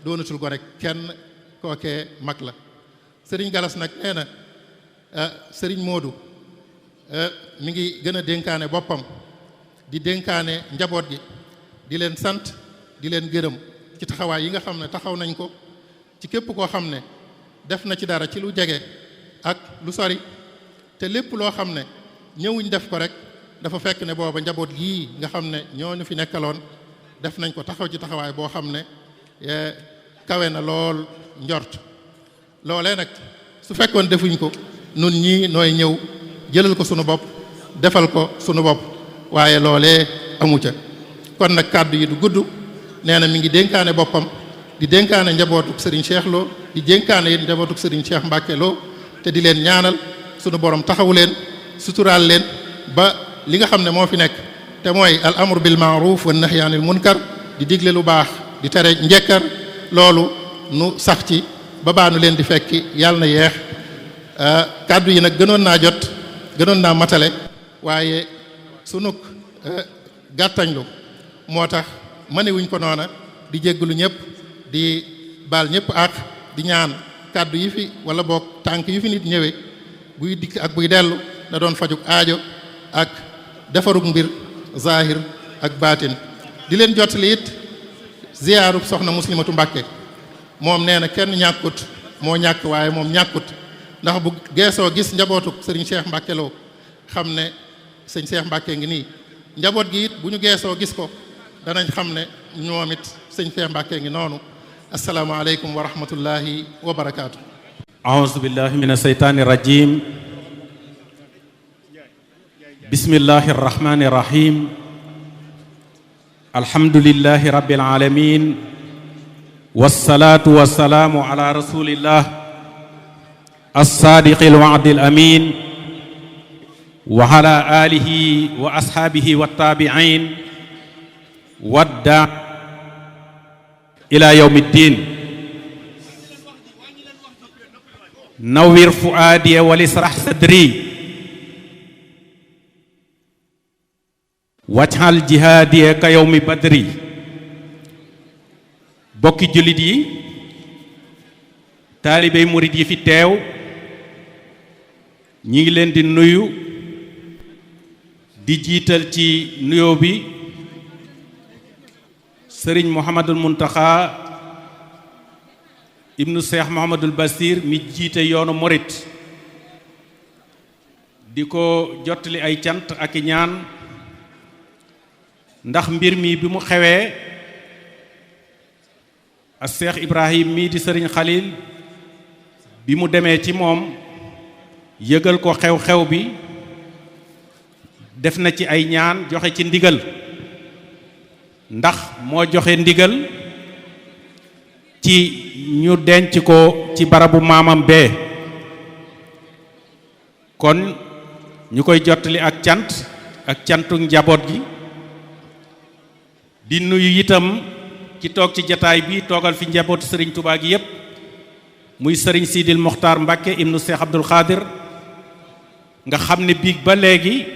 doonatul ko rek kenn kookee mag la sëriñ Galas nag nee na sëriñ Modou mi ngi gën a dénkaane boppam di dénkaane njaboot gi di leen sant di leen gërëm ci taxawaay yi nga xam ne taxaw nañ ko ci képp koo xam ne def na ci dara ci lu jege ak lu sori te lépp loo xam ne ñëwuñ def ko rek dafa fekk ne booba njaboot gii nga xam ne ñoo ñu fi nekkaloon def nañ ko taxaw ci taxawaay boo xam ne kawe na lool njort loolee nag su fekkoon defuñ ko nun ñii nooy ñëw jëlal ko sunu bopp defal ko sunu bopp waaye loolee amu ca kon nag kàddu yi du gudd nee na mi ngi dénkaane boppam di dénkaane njabootuk Serigne Cheikh Lo di dénkaane yéen njabootuk Serigne Cheikh Mbacke Lo te di leen ñaanal sunu borom taxawu leen suturaal leen ba li nga xam ne moo fi nekk te mooy al amru bil ma'ruf wan nahyi anil munkar di digle lu baax di tere njekkar loolu nu sax ci ba baanu leen di fekki yàlla na yeex kàddu yi nag gënoon naa matale waaye sunug gàttañlu moo tax mënewuñ ko noona di jéggalu ñëpp di baal ñëpp ak di ñaan kàddu yi fi wala boog tànk yu fi nit ñëwee buy dikk ak buy dellu na doon fajug aajo ak defarug mbir zahir ak baatin di leen jottali it ziyaarub soxna muslimatu Mbàkke moom nee na kenn ñàkkut moo ñàkk waaye moom ñàkkut ndax bu geesoo gis njabootuk sëriñ Cheikh Mbacke Lo xam ne sëñ Cheikh Mbacke ngi nii njaboot gi it bu ñu geesoo gis ko danañ xam ne ñoom it sëñ Cheikh Mbacke ngi noonu asalaamaaleykum wa rahmatullahi wa barakaatu. aouzu billahi min asheytaani rajim bismillahi arrahmani irrahim alhamdulillahi rabbil alamin wasalaatu wasalaamu ala rasulillah alsaadiqi alwa'di alamin wa ala alihi wa ashaabihi wattabi'in wadda ila yawmi ddin nawwir fuaadiya wal israh sadri wajhal jihaadiya ka yawmi badri bokki jullit yi taalibey murit yi fi teew ñi ngi leen di nuyu di jiital ci nuyoo bi sëriñ Mouhamadul Muntaxa ibnu Cheikh Mouhamadul Basir mi jiite yoonu murit di ko jottali ay cant ak i ñaan ndax mbir mi bi mu xewee ak Cheikh Ibrahim mii di sëriñ Khalil bi mu demee ci moom yëgal ko xew-xew bi def na ci ay ñaan joxe ci ndigal ndax moo joxe ndigal ci ñu denc ko ci barabu maamam bee kon ñu koy jottali ak cant ak cantu njaboot gi di nuyu itam ci toog ci jataay bi toogal fi njabootu sëriñ Touba gi yépp muy sëriñ Sidil Mokhtar Mbacke ibnu Cheikh Abdoul Khadir nga xam ne biig ba léegi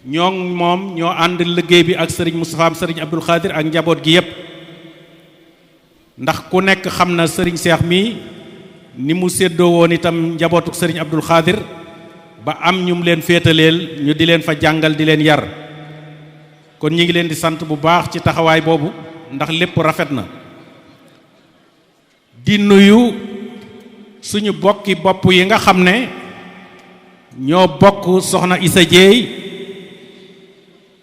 ñoo moom ñoo ànd liggéey bi ak sëriñ Moustapha am sëriñ Abdoul Khadir ak njaboot gi yépp ndax ku nekk xam na sëriñ Cheikh mi ni mu séddoo woon itam njabootu sëriñ Abdoul Khadir ba am ñum leen féetaleel ñu di leen fa jàngal di leen yar kon ñi ngi leen di sant bu baax ci taxawaay boobu ndax lépp rafet na di nuyu suñu bokki bopp yi nga xam ne ñoo bokk soxna Issa Dieye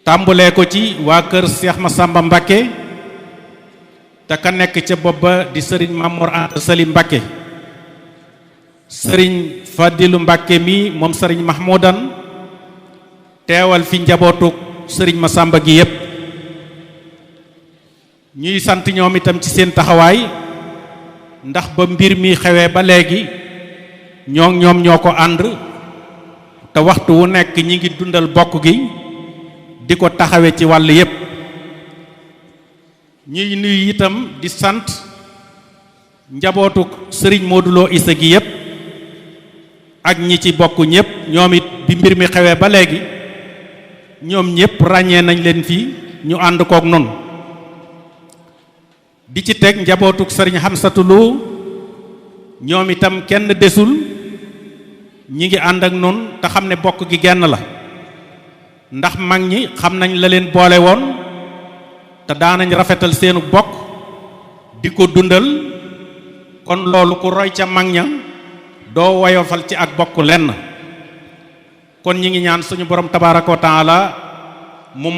tàmbulee ko ci waa kër Cheikh Massamba Mbacké te ka nekk ca bopp ba di sëriñ Mamour Anta Sali Mbacké sëriñ Fadilu Mbacké mi moom sëriñ Mahmoudan teewal fi njabootu sëriñ Massamba gi yépp ñuy sant ñoom itam ci seen taxawaay ndax ba mbir mi xewee ba léegi ñoom ñoo ko ànd te waxtu wu nekk ñi ngi dundal bokk gi di ko taxawe ci wàll yépp ñuy nuyu itam di sant njabootu sëriñ Modou Lo Issa gi yépp ak ñi ci bokk ñépp ñoom it bi mbir mi xewee ba léegi ñoom ñépp ràññee nañ leen fii ñu ànd kook noonu di ci teg njabootuk sëriñ Xamsatu Lo ñoom itam kenn desul ñi ngi ànd ak noonu te xam ne bokk gi genn la ndax mag ñi xam nañ la leen boole woon te daanañ rafetal seenu bokk di ko dundal kon loolu ku roy ca mag ña doo woyofal ci ak bokk lenn kon ñi ngi ñaan suñu borom tabaaraka wa taala mu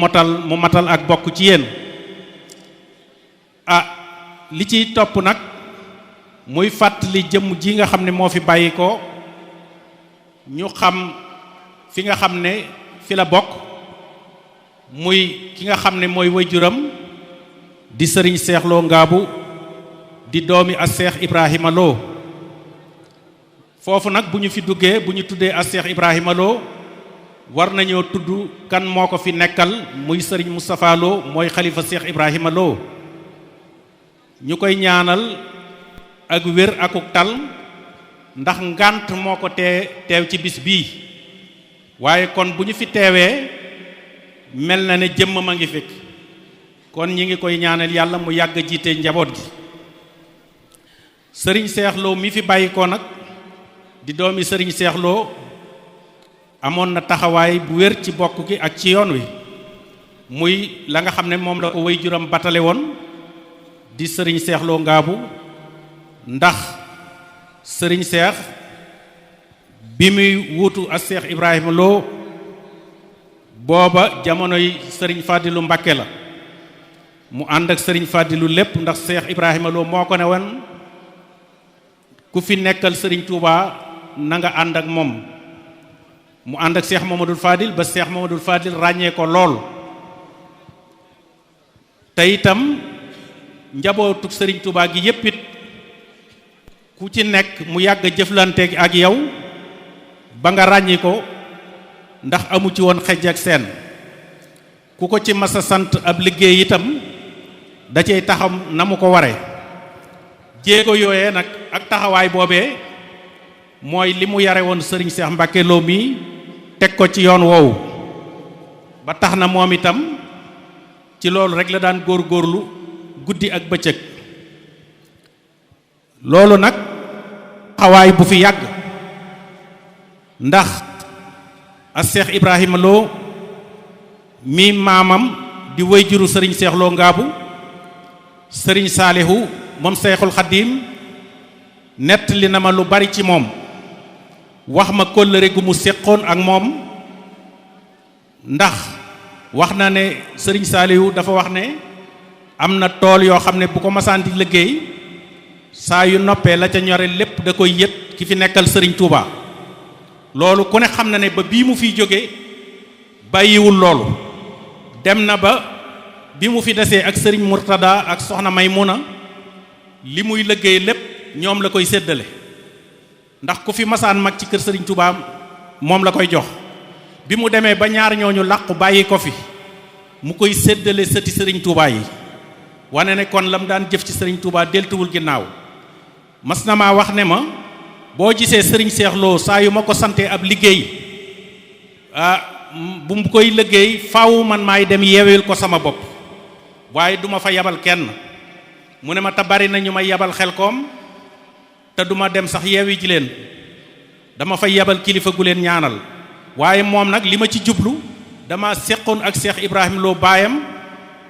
matal ak bokk ci yéen li ciy topp nag muy fàttali jëmm ji nga xam ne moo fi bàyyi ko ñu xam fi nga xam ne fi la bokk muy ki nga xam ne mooy waajuram di sëriñ Seex Lo Ngaabu di doomi as Seex Ibrahima Lo foofu nag bu ñu fi duggee bu ñu tuddee as Seex Ibrahima Lo war nañoo tudd kan moo ko fi nekkal muy sëriñ Moustapha Lo mooy xalifa Seex Ibrahima Lo ñu koy ñaanal ak wér akuk tal ndax ngànt moo ko teew ci bis bii waaye kon bu ñu fi teewee mel na ne jëmm ma ngi fekk kon ñi ngi koy ñaanal yàlla mu yàgg jiite njaboot gi sëriñ Seex Lo mi fi bàyyi ko nag di doomi sëriñ Seex Lo amoon na taxawaay bu wér ci bokk gi ak ci yoon wi muy la nga xam ne moom la ko waajuram batale woon di sëriñ Seex Lo Ngaabu ndax sëriñ Seex bi muy wuutu ak Seex Ibrahima Lo booba jamonoy sëriñ Fadilu Mbàkke la mu ànd ak sëriñ Fadilu lépp ndax Seex Ibrahima Lo moo ko ne woon ku fi nekkal sëriñ Touba na nga ànd ak moom mu ànd ak Seex Mamadul Fadil ba Seex Mamadul Fadil ràññee ko lool te itam njabootu sëriñ Touba gi yépp it ku ci nekk mu yàgg jëflante ak yow ba nga ràññi ko ndax amu ci woon xejj ak seen ku ko ci masa sant ab liggéey itam da cay taxam na mu ko ware jéego yooyee nag ak taxawaay boobee mooy li mu yare woon sëriñ Seex Mbàkke Lo mi teg ko ci yoon woowu ba tax na moom itam ci loolu rek la daan góorgóorlu guddi ak bëccëg loolu nag taxawaay bu fi yàgg ndax a Seex Ibrahima Lo mi maamam di wayjuru sëriñ Seex Lo Ngaabu sëriñ Saalihu moom Seexul Xadiim nettali na ma lu bari ci moom wax ma kóllëre gu mu séqoon ak moom ndax wax na ne sëriñ Saalihu dafa wax ne am na tool yoo xam ne bu ko masaan di liggéey saa yu noppee la ca ñore lépp da koy yët ki fi nekkal sëriñ Touba loolu ku ne xam na ne ba bii mu fiy jóge bàyyiwul loolu dem na ba bi mu fi desee ak sëriñ Murtada ak soxna Maymuna li muy liggéey lépp ñoom la koy séddale ndax ku fi masaan mag ci kër sëriñ Touba moom la koy jox bi mu demee ba ñaar ñooñu làqu bàyyi ko fi mu koy séddale sëti sëriñ Touba yi wane ne kon lam daan jëf ci sëriñ Touba deltuwul ginnaaw mas na maa wax ne ma boo gisee sëriñ Seex Lo saa yu ma ko santee ab liggéey bu mu koy liggéey faaw man maay dem yeeweel ko sama bopp waaye duma fa yabal kenn mu ne ma te bari na ñu may yabal Xelkom te duma dem sax yeewi ji leen dama fay yabal kilifa gu leen ñaanal waaye moom nag li ma ci jublu dama seqoon ak Seex Ibrahima Lo baayam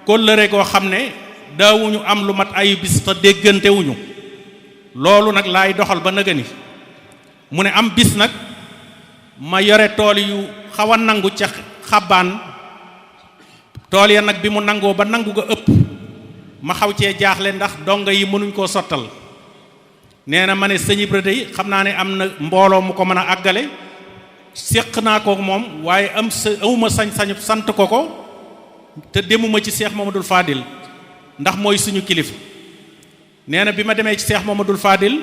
kóllëre goo xam ne daawuñu am lu mat ayu bis te déggantewuñu loolu nag laay doxal ba nëgëni mu ne am bis nag ma yore tool yu xaw a nangu ca xabaan tool ya nag bi mu nangoo ba nangu ga ëpp ma xaw cee jaaxle ndax donga yi mënuñ koo sottal nee na ma ne sëñ Ibra dey xam naa ne am na mbooloo mu ko mën a àggale séq naa ko moom waaye amuma sañ-sañu sant ko ko te demuma ci Seex Mamadul Fadil ndax mooy suñu kilifa nee na bi ma demee ci Seex Mamadul Fadil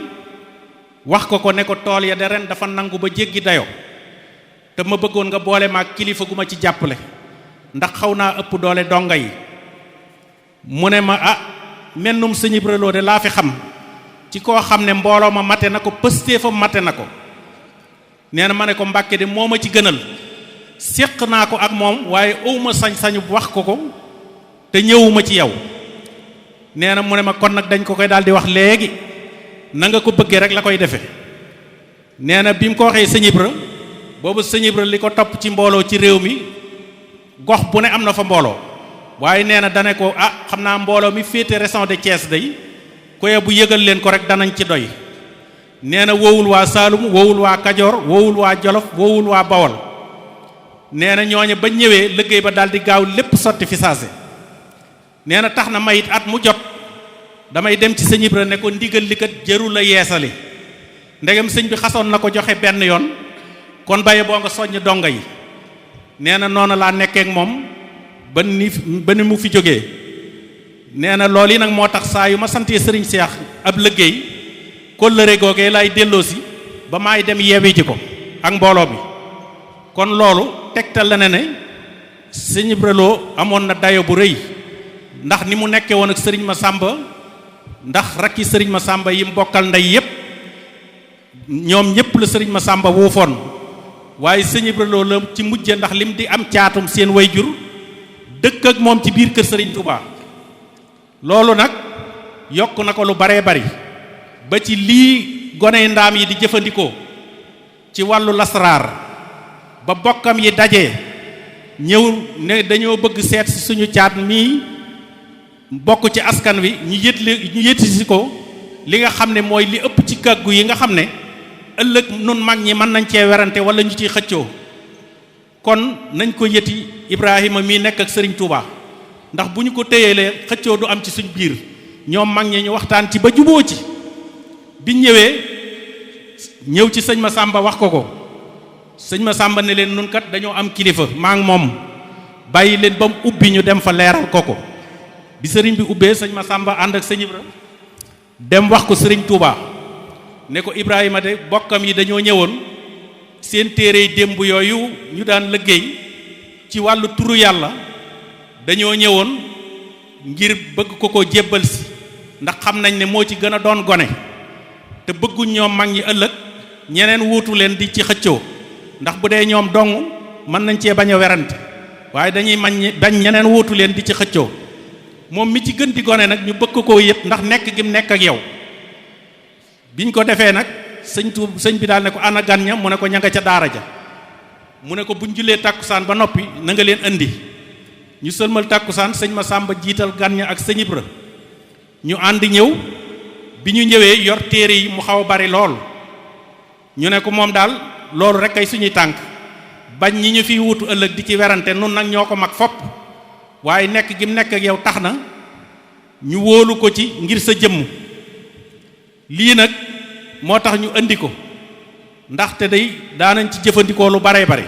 wax ko ne ko tool ya de ren dafa nangu ba jéggi dayo te ma bëggoon nga boole maag kilifa gu ma ci jàppale ndax xaw naa ëpp doole donga yi mu ne ma mennum sëñ Ibra Lo de laa fi xam ci koo xam ne mbooloo ma mate na ko pëstee fa mate na ko nee na ma ne ko Mbàkke de moo ma ci gënal séq naa ko ak moom waaye awma sañ-sañu wax ko te ñëwuma ci yow nee na mu ne ma kon nag dañ ko koy daal di wax léegi na nga ko bëggee rek la koy defee nee na bi mu ko waxee sëñ Ibra boobu sëñ Ibra li ko topp ci mbooloo ci réew mi gox bu ne am na fa mbooloo waaye nee na dane ko xam naa mbooloo mi féete région de Thiès day koye bu yëgal leen ko rek danañ ci doy nee na woowul waa Saalum woowul waa Kajoor woowul waa Jolof woowul waa Bawol nee na ñooñu ba ñëwee liggéey ba daal di gaaw lépp sotti fi saase nee na tax na mayit at mu jot damay dem ci sëñ Ibra ne ko ndigal li kat jëru la yeesali ndegam sëñ bi xasoon na ko joxe benn yoon kon baye boo nga soññ donga yi nee na noonu laa nekkee ak moom ba ni mu fi jógee nee na loolu yi nag moo tax saa yu ma santee sëriñ Seex ab liggéey kóllëre googee lay delloosi ba maay dem yeewi ji ko ak mbooloo bi kon loolu tegtal la ne sëñ Ibra Lo amoon na dayo bu rëy ndax ni mu nekkee woon ak sëriñ Masamba ndax rakki sëriñ Masamba yi mu bokkal ndey yépp ñoom ñépp la sëriñ Masamba wuufoon waaye sëñ Ibra Lo la ci mujje ndax lim di am caatum seen wayjur dëkk ak moom ci biir kër sëriñ Touba loolu nag yokk na ko lu baree bari ba ci lii gone ndaam yi di jëfandikoo ci wàllu lasraar ba bokkam yi daje ñëw ne dañoo bëgg seet si suñu caat mii bokk ci askan wi ñu yëtti si ko li nga xam ne mooy li ëpp ci kàggu yi nga xam ne ëllëg nun mag ñi mën nañ cee werante wala ñu ciy xëccoo kon nañ ko yëti Ibrahima mii nekk ak Serigne Touba ndax bu ñu ko téyelee xëccoo du am ci suñ biir ñoom mag ñi ñu waxtaan ci ba juboo ci biñ ñëw ci sëñ Masamba wax ko sëñ Masamba ne leen nun kat dañoo am kilifa maa ngi moom bàyyi leen ba mu ubbi ñu dem fa leeral ko bi sëriñ bi ubbee sëñ Masamba ànd ak sëñ Ibra dem wax ko Serigne Touba ne ko Ibrahima de bokkam yi dañoo ñëwoon seen téere démb yooyu ñu daan liggéey ci wàllu turu yàlla dañoo ñëwoon ngir bëgg ko jébbal si ndax xam nañ ne moo ci gën a doon gone te bëgguñ ñoom mag ñi ëllëg ñeneen wuutu leen di ci xëccoo ndax bu dee ñoom dong mën nañ cee bañ a werante waaye dañuy bañ ñeneen wuutu leen di ci xëccoo moom mi ci gën di gone nag ñu bëgg koo yëpp ndax nekk gi mu nekk ak yow biñ ko defee nag sëñ bi daal ne ko ana gan ña mu ne ko ña nga ca daara ja mu ne ko buñ jullee tàkkusaan ba noppi na nga leen indi ñu sëlmal tàkkusaan sëñ Masamba jiital gan ña ak sëñ Ibra ñu ànd ñëw bi ñu ñëwee yor téere yi mu xaw a bari lool ñu ne ko moom daal loolu rek ay suñuy tànk bañ ñi ñu fiy wutu ëllëg di ci werante nun nag ñoo ko mag fopp waaye nekk gi mu nekk ak yow tax na ñu wóolu ko ci ngir sa jëmm lii nag moo tax ñu andi ko ndaxte day daanañ ci jëfandikoo lu baree bare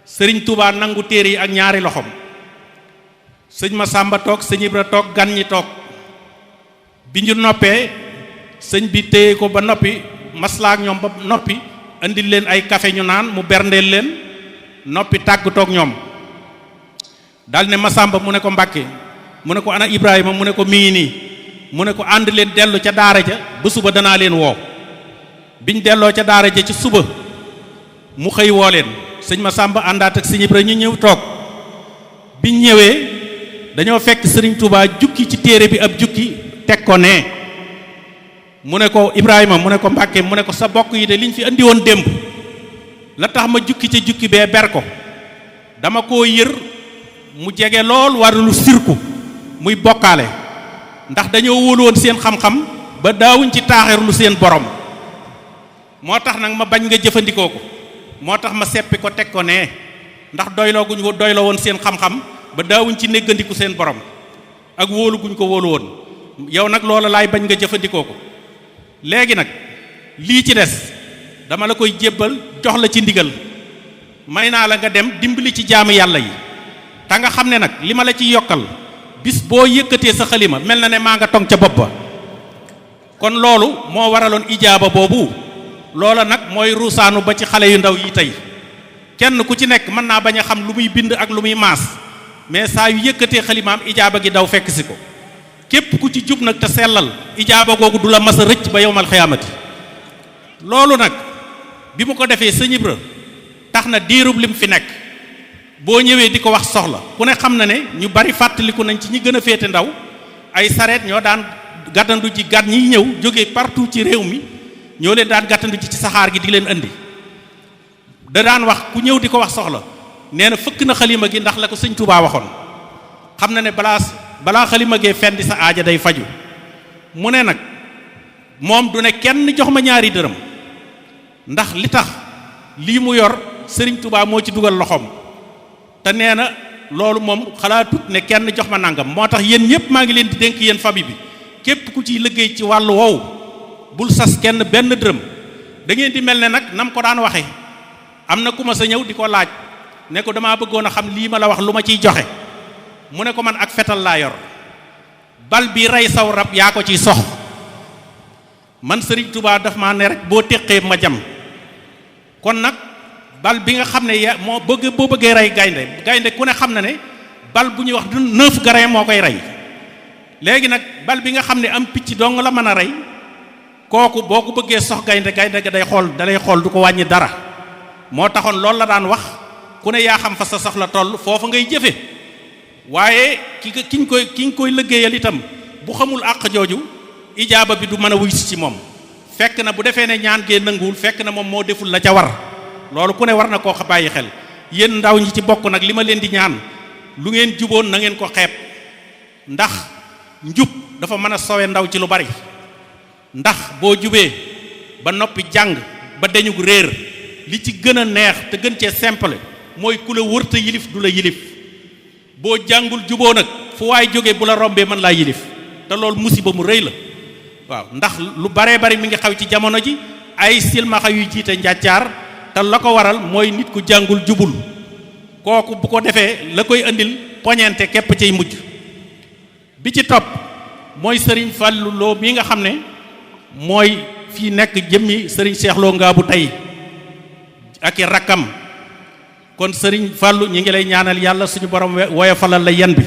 sëriñ Touba nangu téere yi ak ñaari loxoom sëñ Masamba toog sëñ Ibra toog gan ñi toog bi ñu noppee sëñ bi téye ko ba noppi maslaa ak ñoom ba noppi andil leen ay café ñu naan mu berndeel leen noppi tàgg toog ñoom dal ne Masamba mu ne ko Mbàkke mu ne ko ana Ibrahima mu ne ko mi ngi nii mu ne ko ànd leen dellu ca daara ja ba suba danaa leen woo biñ delloo ca daara ja ci suba mu xëy woo leen sëñ Masamba àndaat ak sëñ Ibra ñu ñëw toog biñ ñëwee dañoo fekk sëriñ Touba jukki ci téere bi ab jukki teg ko nee mu ne ko Ibrahima mu ne ko Mbàkke mu ne ko sa bokk yi de liñ fi andi woon démb la tax ma jukki ca jukki bee ber ko dama koo yër mu jege lool warulu sirku muy bokkaale ndax dañoo wóolu woon seen xam-xam ba daawuñ ci taaxirlu seen borom moo tax nag ma bañ nga jëfandikoo ko moo tax ma seppi ko teg ko nee ndax doyloo woon seen xam-xam ba daawuñ ci néggandiku seen borom ak wóolu guñ ko wóolu woon yow nag loola laay bañ nga jëfandikoo ko léegi nag lii ci des dama la koy jébbal jox la ci ndigal may naa la nga dem dimbali ci jaamu yàlla yi te nga xam ne nag li ma la ci yokkal bis boo yëkkatee sa xalima mel na ne maa nga tong ca bopp ba kon loolu moo waraloon ijaaba boobu loola nag mooy ruusaanu ba ci xale yu ndaw yi tey kenn ku ci nekk mën naa bañ a xam lu muy bind ak lu muy maas mais saa yu yëkkatee xalimaam ijaaba gi daw fekk si ko képp ku ci jub nag te sellal ijaaba googu du la mas a rëcc ba yowmal xiyaamati loolu nag bi mu ko defee sëñ Ibra tax na diirub lim fi nekk boo ñëwee di ko wax soxla ku ne xam na ne ñu bari fàttaliku nañ ci ñi gën a féete ndaw ay sareet ñoo daan gàttandu ji gan ñi ñëw jóge partout ci réew mi ñoo leen daan gàttandu ji ci saxaar gi di leen andi da daan wax ku ñëw di ko wax soxla nee na fëkk na xalima gi ndax la ko sëñ Touba waxoon xam na ne balaa xalima gee fendi sa aaja day faju mu ne nag moom du ne kenn jox ma ñaari dërëm ndax li tax lii mu yor sëriñ Touba moo ci dugal loxoom te nee na loolu moom xalaatut ne kenn jox ma nangam moo tax yéen ñëpp maa ngi leen di dénk yéen famille bi képp ku ciy liggéey ci wàllu woowu bul sas kenn benn dërëm da ngeen di mel ne nag nam ko daan waxe am na ku ma sa ñëw di ko laaj ne ko damaa bëggoon a xam lii ma la wax lu ma ciy joxe mu ne ko man ak fetal laa yor bal bi rey saw rab yaa ko ciy sox man sëriñ Touba daf maa ne rek boo téqee ma jam kon nag bal bi nga xam ne moo bëgg boo bëggee rey gaynde ku ne xam na ne bal bu ñuy wax du 9 grain moo koy rey léegi nag bal bi nga xam ne am picc dong la mën a rey kooku boo ko bëggee sox gaynde ga day xool du ko wàññi dara moo taxoon loolu la daan wax ku ne yaa xam fa sa soxla toll foofu ngay jëfe waaye ki ñu koy liggéeyal itam bu xamul àq jooju ijaaba bi du mën a wuy si ci moom fekk na bu defee ne ñaan gee nanguwul fekk na moom moo deful la ca war loolu ku ne war na koo bàyyi xel yéen ndaw ñi ci bokk nag li ma leen di ñaan lu ngeen juboon na ngeen ko xeeb ndax njub dafa mën a sowe ndaw ci lu bari ndax boo jubee ba noppi jàng ba deñu réer li ci gën a neex te gën cee simple mooy ku la wërta yilif du la yilif boo jàngul juboo nag fu waay jóge bu la rombee mën laa yilif te loolu musiba mu rëy la waaw ndax lu baree bari mi ngi xaw ci jamono ji ay silmaxa yuy jiite njàccaar te la ko waral mooy nit ku jàngul jubul kooku bu ko defee la koy andil poñente képp cay mujj bi ci topp mooy sëriñ Fallou Lo mi nga xam ne mooy fii nekk jëmmi sëriñ Cheikh Lo Ngaabu tey ak i rakkam kon sëriñ Fallou ñi ngi lay ñaanal yàlla suñu borom woyofalal la yan bi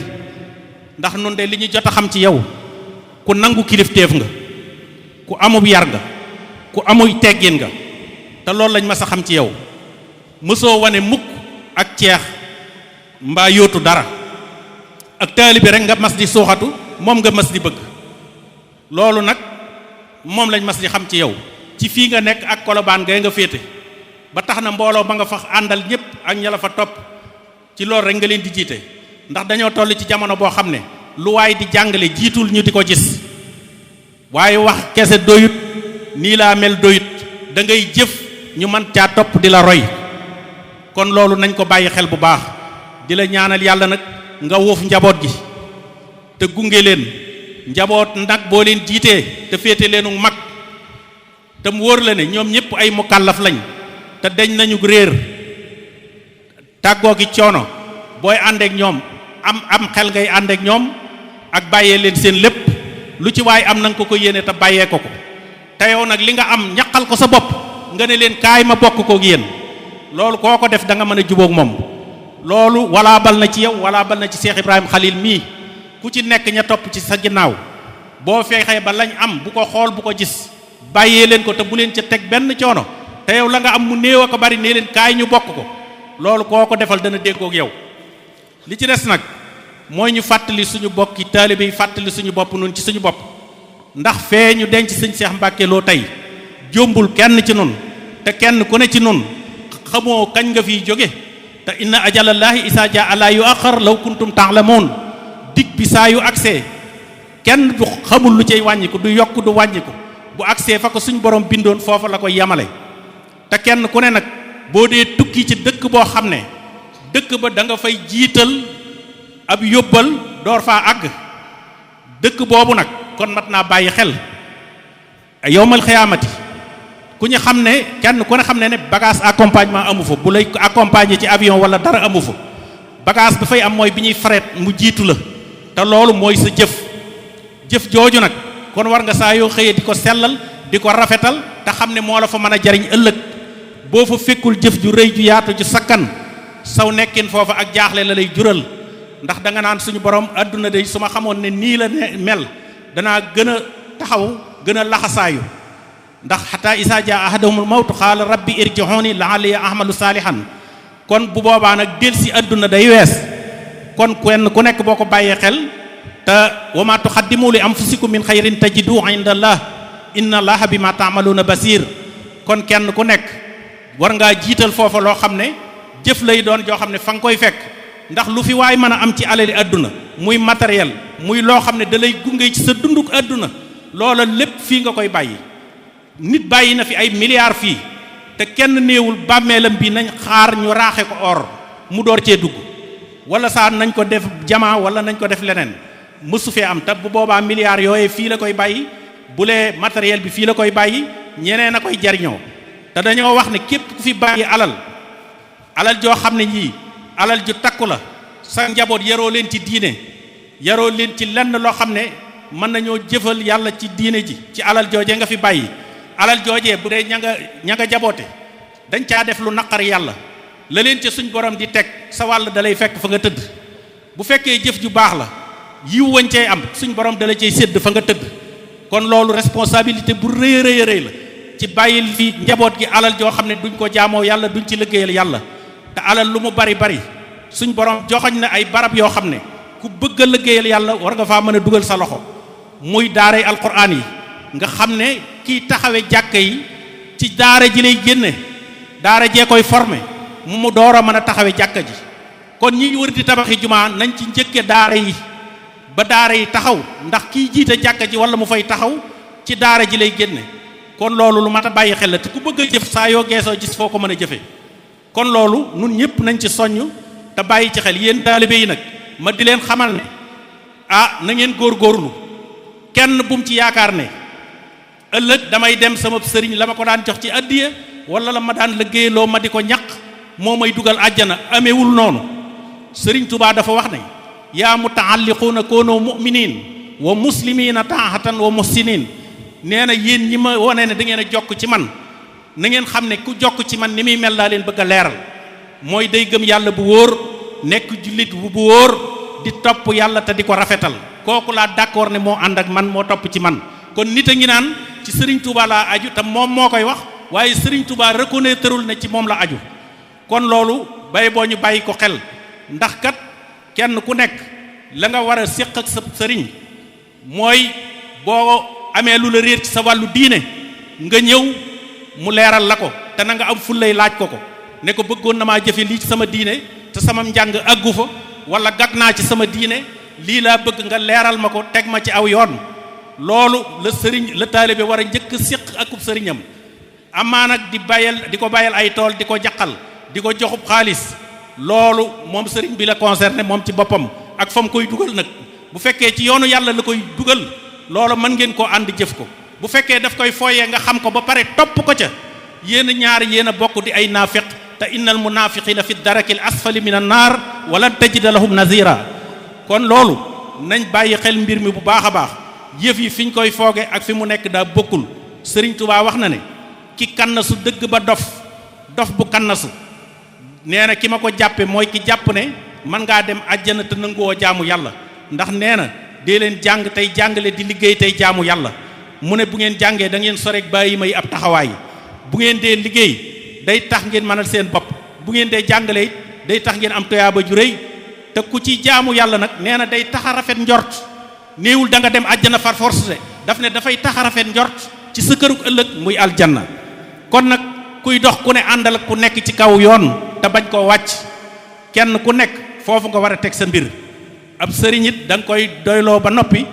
ndax nun de li ñu jot a xam ci yow ku nangu kilifteef nga ku amub yar nga ku amuy teggin nga te loolu lañ mas a xam ci yow mësoo wane mukk ak ceex mbaa yóotu dara ak taalibe rek nga mas di suuxatu moom nga mas di bëgg loolu nag moom lañ mas di xam ci yow ci fii nga nekk ak Kolobaan gay nga féete ba tax na mbooloo ba nga fa àndal ñëpp ak ña la fa topp ci loolu rek nga leen di jiite ndax dañoo toll ci jamono boo xam ne lu waay di jàngale jiitul ñu di ko gis waaye wax kese doyut nii laa mel doyut da ngay jëf ñu mën caa topp di la roy kon loolu nañ ko bàyyi xel bu baax di la ñaanal yàlla nag nga wuuf njaboot gi te gunge leen njaboot nag boo leen jiitee te féete leenu mag te mu wóor la ne ñoom ñëpp ay mukallaf lañ te deñ nañu réer tàggoo gi coono booy àndeek ñoom am xel ngay àndeek ñoom ak bàyyee leen seen lépp lu ci waay am nanga ko yéene te bàyyee ko te yow nag li nga am ñaqal ko sa bopp nga ne leen kaay ma bokk kook yéen loolu koo ko def da nga mën a jubóog moom loolu walaa bal na ci yow walaa bal na ci Cheikh Ibrahima Khalil mii ku ci nekk ña topp ci sa ginnaaw boo fexee ba lañ am bu ko xool bu ko gis bàyyee leen ko te bu leen ca teg benn coono te yow la nga am mu néew a ko bari ne leen kaay ñu bokk ko loolu koo ko defal dana déggoog yow li ci des nag mooy ñu fàttali suñu bokki taalibe yi fàttali suñu bopp nun ci suñu bopp ndax fee ñu denc sëñ Cheikh Mbacke Lo tey jombul kenn ci nun te kenn ku ne ci nun xamoo kañ nga fiy jóge te inna ajalallaahi isaa jaa laa yuaxar law kuntum ta'lamuun dig bi saa yu agsee kenn du xamul lu cay wàññiku du yokk du wàññiku bu agsee fa ko suñ borom bindoon foofa la koy yamale te kenn ku ne nag boo dee tukki ci dëkk boo xam ne dëkk ba da nga fay jiital ab yóbbal door faa àgg dëkk boobu nag kon mat naa bàyyi xel yowmal xiyaamati ku ñu xam ne kenn ku ne xam ne bagage accompagnement amu fa bu lay accompagner ci avion wala dara amu fa bagage bi fay am mooy bi ñuy fret mu jiitu la te loolu mooy sa jëf jooju nag kon war nga saa yoo xëyee di ko sellal di ko rafetal te xam ne moo la fa mën a jariñ ëllëg boo fa fekkul jëf ju rëy ju yaatu ju sakkan saw nekkin foofa ak jaaxle la lay jural ndax da nga naan suñu borom adduna de su ma xamoon ne nii la mel danaa gën a taxaw gën a laxasaayu ndax xataa isaa jaa ahadahumul mawtu xaala rabbi irji'uuni la'alli a'malu saalihan kon bu boobaa nag del si adduna day wees kon kenn ku nekk boo ko bàyyee xel te wa ma tuxaddimu li anfusikum min xayrin tajidu inda allah inna allaha bima taamaluuna basir. kon kenn ku nekk war ngaa jiital foofa loo xam ne jëf lay doon joo xam ne fa nga koy fekk, ndax lu fi waay mën a am ci alali àdduna muy matériel muy loo xam ne da lay gunge ci sa dunduk àdduna, loola lépp fii nga koy bàyyi. nit bàyyi na fi ay milliards fii te kenn néewul bàmmeelam bi nañ xaar ñu raaxe ko or mu door cee dugg, wala saa nañ ko def jamaa wala nañ ko def leneen, mësu fee am. te bu boobaa milliards yooyu fii la koy bàyyi, bu lee matériel bi fii la koy bàyyi, ñeneen a koy jariñoo. te dañoo wax ne képp ku fi bàyyi alal joo xam ne ñii alal ju takku la, sa njaboot yaroo leen ci diine, yaroo leen ci lenn loo xam ne mën nañoo jëfal yàlla ci diine ji ci alal joojee nga fi bàyyi. alal joojee bu dee ña nga jaboote dañ caa def lu naqar yàlla, la leen ca suñ borom di teg sa wàll dalay fekk fa nga tëdd. bu fekkee jëf ju baax la yiw wañ cay am suñ borom dala cay sédd fa nga tëdd. kon loolu responsabilité bu rëy a rëy a rëy la ci bàyyil fi njaboot gi alal joo xam ne duñ ko jaamoo yàlla, duñ ci liggéeyal yàlla. te alal lu mu bari bari suñ borom joxoñ na ay barab yoo xam ne ku bëgg a liggéeyal yàlla war nga faa mën a dugal sa loxo, muy daaray alquran yi nga xam ne kiy taxawe jàkka yi ci daara ji lay génne, daara jee koy formé mu door a mën a taxawe jàkka ji. kon ñi wër di tabaxi jumaa nañ ci njëkke daara yi ba daara yi taxaw, ndax kiy jiite jàkka ji wala mu fay taxaw ci daara ji lay génne. kon loolu lu mat a bàyyi xel la, te ku bëgg a jëf saa yoo geesoo gis foo ko mën a jëfe. kon loolu nun ñëpp nañ ci soññ te bàyyi ci xel. yéen taalibe yi nag ma di leen xamal ne na ngeen góorgóorlu, kenn bu mu ci yaakaar ne ëllëg damay dem sama sëriñ la ma ko daan jox ci addiya wala la ma daan liggéeyloo ma di ko ñaq moo may dugal àjjana. amewul noonu. sëriñ Tuubaa dafa wax ne yaa mutaalliquuna koonoo mu'miniin wa muslimiina taahatan wa muhsiniin. nee na yéen ñi ma wone ne da ngeen a jokk ci man, na ngeen xam ne ku jokk ci man ni muy mel laa leen bëgg a leeral. mooy day gëm yàlla bu wóor, nekk jullit bu wóor, di topp yàlla te di ko rafetal. kooku laa d'accord ne moo ànd ak man, moo topp ci man. kon nit a ngi naan ci Serigne Touba laa aju te moom moo koy wax, waaye Serigne Touba reconnaîtreul ne ci moom la aju. kon loolu bay boo ñu bàyyi ko xel, ndax kat kenn ku nekk la nga war a séq ak sa sëriñ mooy boo amee lu la réer ci sa wàllu diine nga ñëw mu leeral la ko, te na nga am fullay laaj ko ne ko bëggoon na maa jëfe lii ci sama diine te sama njàng àggu fa, wala gàgg naa ci sama diine, lii laa bëgg nga leeral ma ko, teg ma ci aw yoon. loolu la sëriñ la taalibe war a njëkk séq akub sëriñam. amaa nag di ko bàyyal ay tool, di ko jaqal, di ko joxub xaalis, loolu moom sëriñ bi la concerné moom ci boppam ak fa mu koy dugal. nag bu fekkee ci yoonu yàlla la koy dugal, loolu mën ngeen koo ànd jëf ko. bu fekkee daf koy fooyee nga xam ko ba pare topp ko ca, yéen a ñaar yéen a bokk di ay naafiq, te innal munaafiqiina fi darakil asfali min an naar walan tajida lahum nazira. kon loolu nañ bàyyi xel mbir mi bu baax a baax. yëf yi fi ñu koy fooge ak fi mu nekk daa bokkul. Sëriñ Tuubaa wax na ne ki kannasu dëgg ba dof bu kannasu, nee na ki ma ko jàppe mooy ki jàpp ne man ngaa dem àjjana te nanguwoo jaamu yàlla. ndax nee na dee leen jàng tey jàngale di liggéey tey jaamu yàlla. mu ne bu ngeen jàngee da ngeen sorek bàyyi may ab taxawaay, bu ngeen dee liggéey day tax ngeen mënal seen bopp, bu ngeen dee jàngale it day tax ngeen am toyaaba ju rëy. te ku ci jaamu yàlla nag nee na day tax a rafet njort. néewul da nga dem àjjana far force de, daf ne dafay tax a rafet njort ci sa kërug ëllëg muy aljanna. kon nag kuy dox ku ne àndal ku nekk ci kaw yoon te bañ koo wàcc. kenn ku nekk foofu nga war a teg sa mbir. ab sëriñ it da nga koy doyloo ba noppi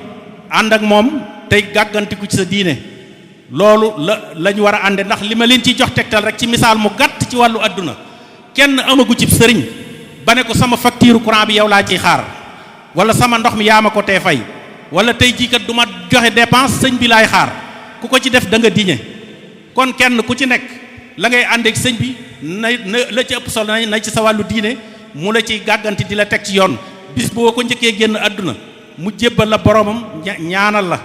ànd ak moom tey gàggantiku ci sa diine. loolu la ñu war a ànde, ndax li ma leen ciy jox tegtal rek ci misaal mu gàtt ci wàllu àdduna. kenn amagu ci sëriñ ba ne ko sama facture courant bi yow laa ciy xaar, wala sama ndox mi yaa ma ko tee fay, wala tey jii kat du ma joxe dépense sëñ bi laay xaar. ku ko ci def da nga diñe. kon kenn ku ci nekk la ngay àndeek sëñ bi na la ci ëpp solo na ci sa wàllu diine mu la ciy gàgganti di la teg ci yoon. bis boo ko njëkkee génn àdduna mu jébbal la boromam ñaanal la.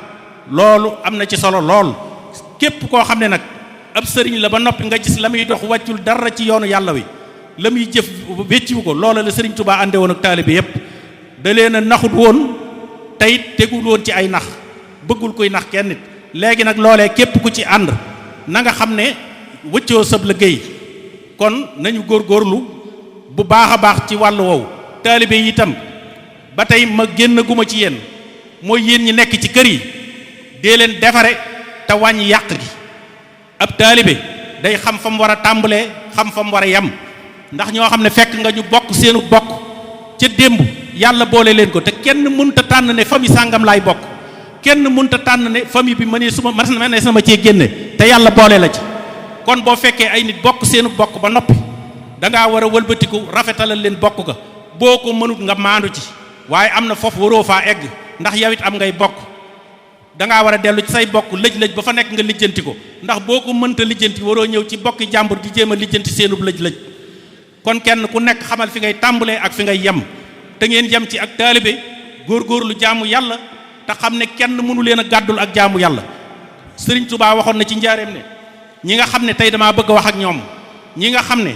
loolu am na ci solo lool. képp koo xam ne nag ab sëriñ la ba noppi nga gis la muy dox wàccul dara ci yoonu yàlla wi, la muy jëf wécciwu ko, loola la sëriñ Tuubaa ànde woon ak taalibe yépp. da leen a naxut woon teyit tegul woon ci ay nax, bëggul kuy nax kenn nit. léegi nag loolee képp ku ci ànd na nga xam ne wëccoo sab liggéey. kon nañu góorgóorlu bu baax a baax ci wàllu woowu. taalibe yi itam ba tey ma génn guma ci yéen mooy yéen ñi nekk ci kër yi dee leen defare te wàññi yàq gi. ab taalibe day xam fa mu war a tàmbalee xam fa mu war a yem ndax ñoo xam ne fekk nga ñu bokk seenu bokk ca démb yàlla boole leen ko te kenn mënta tànn ne famille sàngam laay bokk kenn mënta tànn ne famille bi mënee suma mënee sama cee génne te yàlla boole la ci. kon boo fekkee ay nit bokk seenu bokk ba noppi da ngaa war a wëlbatiku rafetalal leen bokk ga boo ko mënut nga maandu ci waaye am na foofu waroo faa egg ndax yow it am ngay bokk da ngaa war a dellu ci say bokk lëj-lëj ba fa nekk nga lijjanti ko ndax boo ko mënta lijjanti waroo ñëw ci bokki jàmbur di jéem a lijjanti seenub lëj-lëj. kon kenn ku nekk xamal fi ngay tàmbalee ak fi ngay yem te ngeen yem ci ak taalibe góorgóorlu jaamu yàlla te xam ne kenn mënu leen a gàddul ak jaamu yàlla. Sëriñ Tuubaa waxoon na ci njaareem ne ñi nga xam ne tey damaa bëgg a wax ak ñoom ñi nga xam ne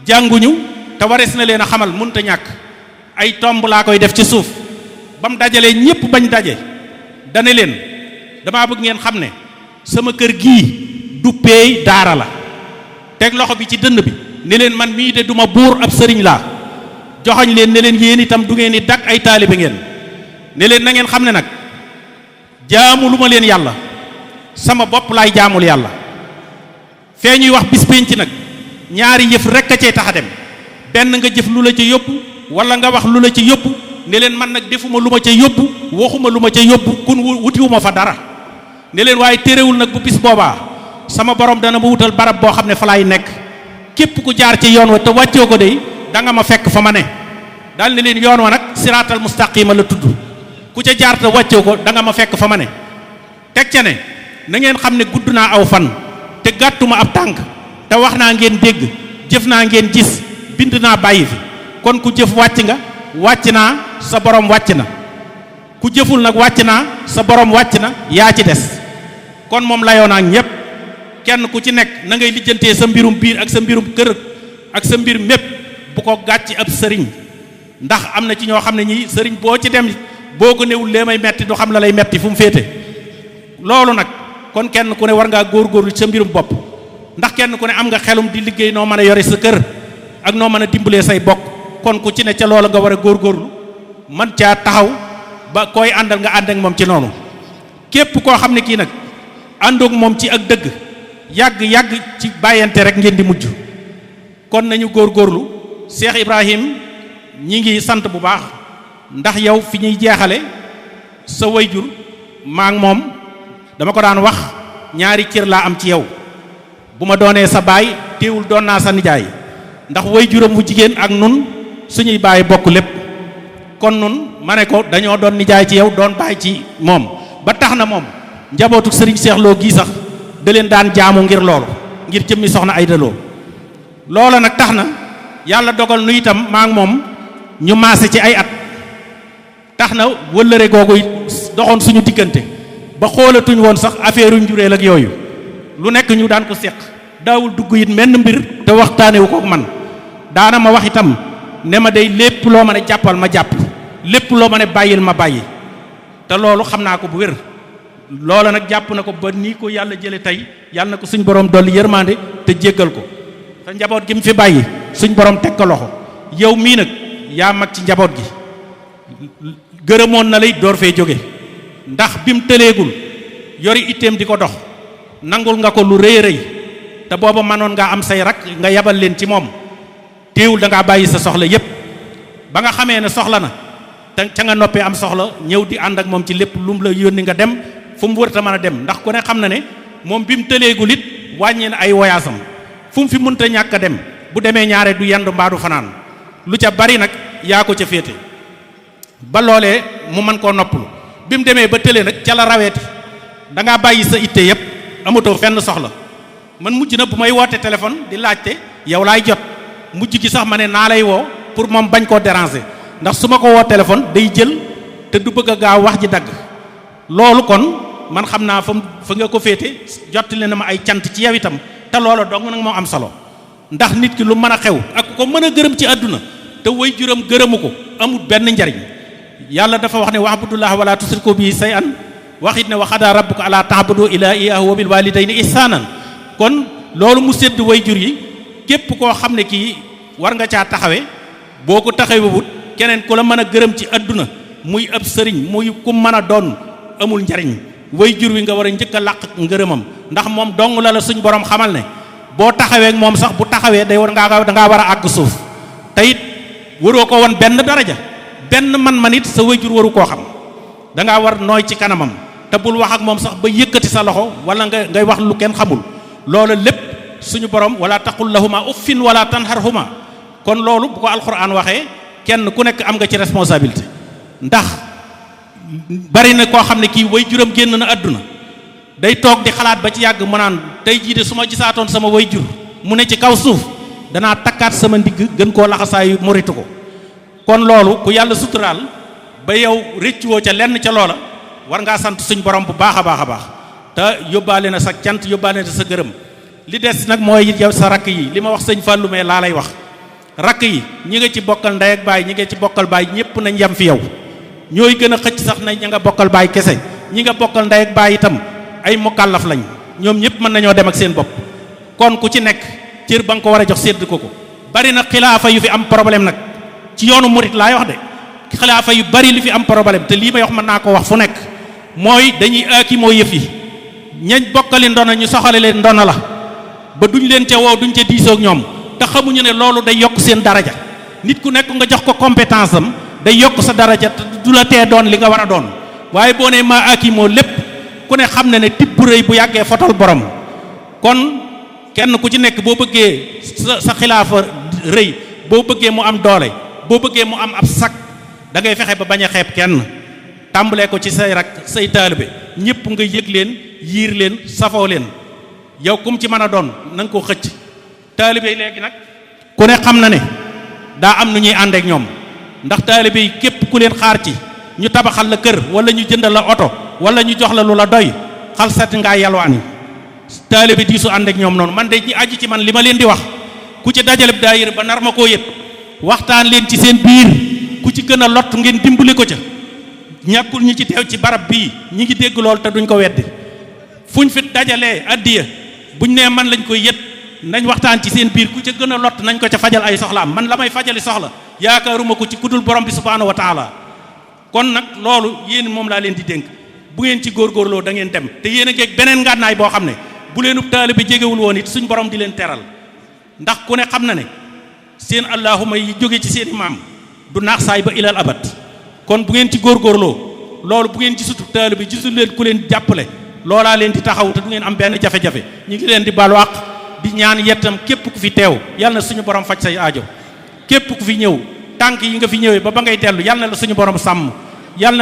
jànguñu te warees na leen a xamal mënta ñàkk ay tomb laa koy def ci suuf ba mu dajalee ñépp bañ daje dane leen damaa bëgg ngeen xam ne sama kër gii du peey daara la teg loxo bi ci dënn bi ne leen man mii de duma buur ab sëriñ laa joxoñ leen ne leen yéen itam du ngeen di dak ay taalibe ngeen ne leen na ngeen xam ne nag jaamu lu ma leen yàlla sama bopp laay jaamul yàlla fee ñuy wax bis pénc nag ñaari yëf rekk a cay tax a dem benn nga jëf lu la ca yóbbu wala nga wax lu la ca yóbbu ne leen man nag defuma lu ma ca yóbbu waxuma lu ma ca yóbbu kun wutiwuma fa dara ne leen waaye téerewul nag bu bis boobaa sama borom dana ma wutal barab boo xam ne fa laay nekk képp ku jaar ci yoon wa te wàccoo ko de da nga ma fekk fa ma ne daal ne leen yoon wa nag siraatal mustaqima la tudd ku ca jaar te wàccoo ko da nga ma fekk fa ma ne teg ca ne na ngeen xam ne gudd naa aw fan te gàttuma ab tànk te wax naa ngeen dégg jëf naa ngeen gis bind naa bàyyi fi kon ku jëf wàcc nga wàcc naa sa borom wàcc na ku jëful nag wàcc naa sa borom wàcc na yaa ci des kon moom layoo naa ñépp kenn ku ci nekk na ngay lijjantee sa mbirum biir ak sa mbirum kër ak sa mbir mépp bu ko gàcc ab sëriñ ndax am na ci ñoo xam ne ñii sëriñ boo ci dem boo ko newul lee may metti du xam la lay metti fu mu féete loolu nag kon kenn ku ne war ngaa góorgóorlu ci sa mbirum bopp ndax kenn ku ne am nga xelum di liggéey noo mën a yore sa kër ak noo mën a dimbalee say bokk kon ku ci ne ca loola nga war a góorgóorlu man caa taxaw ba koy àndal nga ànd ak moom ci noonu képp koo xam ne kii nag àndoog moom ci ak dëgg yàgg ci bàyyante rek ngeen di mujj kon nañu góorgóorlu Cheikh Ibrahim ñi ngi sant bu baax ndax yow fi ñuy jeexale sa wayjur maa ngi moom dama ko daan wax ñaari cër laa am ci yow bu ma doonee sa baay teewul doon naa sa nijaay ndax wayjuram wu jigéen ak nun suñuy baay bokk lépp kon nun ma ne ko dañoo doon nijaay ci yow doon baay ci moom ba tax na moom njabootu sëriñ Cheikh Lo gii sax da leen daan jaamu ngir loolu ngir jëmmi soxna Ayda Lo loola nag tax na yàlla dogal nu itam maa ngi moom ñu maase ci ay at tax na wëllëre googu doxoon suñu diggante ba xoolatuñ woon sax affaire u njureel ak yooyu lu nekk ñu daan ko séq daawul dugg it menn mbir te waxtaanewu ko man daana ma wax itam ne ma day lépp loo ma ne jàppal ma jàpp lépp loo ma ne bàyyil ma bàyyi te loolu xam naa ko bu wér loola nag jàpp na ko ba nii ko yàlla jële tey yàlla na ko suñ borom dolli yërmande te jéggal ko te njaboot gi mu fi bàyyi suñ borom teg ko loxo yow mii nag yaa mag ci njaboot gi gërëmoon na lay door fee jóge ndax bi mu tëleegul yori itteem di ko dox nangul nga ko lu rëy rëy te booba mënoon ngaa am say rak nga yabal leen ci moom téewul da ngaa bàyyi sa soxla yépp ba nga xamee ne soxla na te ca nga noppee am soxla ñëw di ànd ak moom ci lépp lu mu la yónni nga dem fu mu wërta mën a dem ndax ku ne xam na ne moom bi mu tëleegul it wàññee na ay woyaasam fu mu fi mënta ñàkk a dem bu demee ñaare du yendu mbaa du fanaan lu ca bari nag yaa ko ca féete ba loolee mu mën koo noppalu bi mu demee ba tëlee nag ca la raweeti da ngaa bàyyi sa itte yépp amatoo fenn soxla man mujj na bu may woote téléphone di laajte yow laay jot mujj gi sax ma ne naa lay woo pour moom bañ koo déranger ndax su ma ko woo téléphone day jël te du bëgg a gaaw wax ji dagg loolu kon man xam naa fa nga ko féete jottali na ma ay cant ci yow itam te loolu dong nag moo am solo ndax nit ki lu mën a xew ak ko mën a gërëm ci àdduna te way juram gërëmu ko amul benn njariñ yàlla dafa wax ne wa'budullaha wala tusriku bihi shay'an waxit ne wa qadaa rabbuka allaa ta'budu illaa iyyaahu wa bil waalidayni ihsaanan kon loolu mu sédd way jur yi képp koo xam ne kii war nga caa taxawe boo ko taxawewut keneen ku la mën a gërëm ci àdduna muy ab sëriñ muy ku mën a doon amul njariñ way jur wi nga war a njëkk a làq ngërëmam ndax moom dong la suñ borom xamal ne boo taxawee ak moom sax bu taxawee day war dangaa war a àgg suuf te it waroo ko woon benn daraja benn man it sa way jur waru koo xam dangaa war nooy ci kanamam te bul wax ak moom sax ba yëkkati sa loxo wala ngay wax lu kenn xamul loolu lépp suñu borom wala taqul lahuma uffin wala tanharhuma kon loolu bu ko alquran waxee kenn ku nekk am nga ci responsabilité ndax bari na koo xam ne kii way juram génn na àdduna day toog di xalaat ba ci yàgg mu naan tey jii de su ma gisaatoon sama way jur mu ne ci kaw suuf danaa takkaat sama ndigg gën koo laxasaayu moritu ko kon loolu ku yàlla suturaal ba yow rëccuwoo ca lenn ca loola war ngaa sant suñ borom bu baax a baax a baax te yóbbaale na sa cant yóbbaale na sa gërëm li des nag mooy yow sa rakk yi li ma wax sëñ Fallou mais laa lay wax rakk yi ñi nga ci bokkal ndey ak baay ñi nga ci bokkal baay ñëpp nañ yem fi yow ñooy gën a xëcc sax nañ ña nga bokkal baay kese ñi nga bokkal ndey ak baay itam ay mukallaf lañ ñoom ñëpp mën nañoo dem ak seen bopp kon ku ci nekk cër ba nga ko war a jox sédd ko bari na xilaafa yu fi am problème nag ci yoonu murit laay wax de xilaafa yu bari lu fi am problème te lii may wax mën naa ko wax fu nekk mooy dañuy aaki moo yëf yi ñañ bokkali ndona ñu soxale leen ndona la ba duñ leen ca woo duñ ca diisoog ñoom te xamuñu ne loolu day yokk seen daraja nit ku nekk nga jox ko compétence am day yokk sa daraja te du la tee doon li nga war a doon waaye boo nee maa aaki moo lépp ku ne xam ne ne tibb bu rëy bu yàggee fotal borom kon kenn ku ci nekk boo bëggee sa xilaafa rëy boo bëggee mu am doole boo bëggee mu am ab sag da ngay fexe ba bañ a xeeb kenn tàmbalee ko ci say rak say taalibe ñëpp nga yëg leen yiir leen safoo leen yow kum ci mën a doon na nga ko xëcc taalibe léegi nag ku ne xam na ne daa am nu ñuy àndeek ñoom ndax taalibe yi képp ku leen xaar ci ñu tabaxal la kër wala ñu jëndal la oto wala ñu jox la lu la doy xal set ngaa yalwaani taalibe di su àndeek ñoom noonu man de ñi aju ci man li ma leen di wax ku ci dajaleb daayira ba nar ma koo yëpp waxtaan leen ci seen biir ku ci gën a lott ngeen dimbali ko ca ñàkkul ñi ci teew ci barab bii ñi ngi dégg lool te duñ ko weddi fuñ fi dajalee addiya buñ nee man lañ koy yët nañ waxtaan ci seen biir ku ca gën a lott nañ ko ca fajal ay soxlaam man la may fajali soxla yaakaaruma ko ci kudul borom bi subhaanahu wa taala kon nag loolu yéen moom laa leen di dénk bu ngeen ci góorgóorloo da ngeen dem te yéen a ngeeg beneen ngànnaay boo xam ne bu leenub taalibe jegewul woon it suñ borom di leen teral ndax ku ne xam na ne seen allahuma yi jóge ci seen imaam du naax saay ba ilal abad kon bu ngeen ci góorgóorloo loolu bu ngeen ci sutu taalibe gisul leen ku leen jàppale loolaa leen di taxaw te du ngeen am benn jafe-jafe ñu ngi leen di balu àq di ñaan yettam képp ku fi teew yàlla na suñu borom faj say aajo képp ku fi ñëw tànk yi nga fi ñëwee ba ngay dellu yàlla na la suñu borom sàmm yàlla na